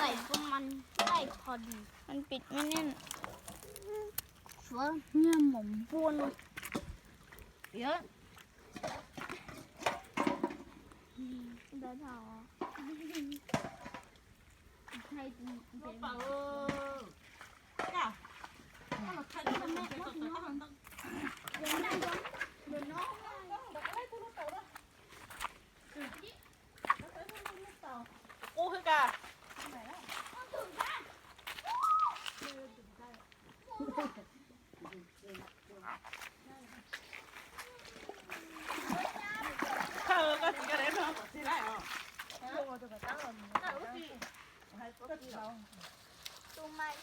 Đẩy cho mặn, đẩy thò đi. Ăn bịt mới nên. Chúa, nghe mỏng buôn luôn. Yớ. Đứa nào? Hay. Nó bảo. Cả. Nó là thay cho mẹ nó. Đứa nó. Đứa nó. Ub, hwj ka. Koj txiv koj deb no tom txiv laij os. Tus mai.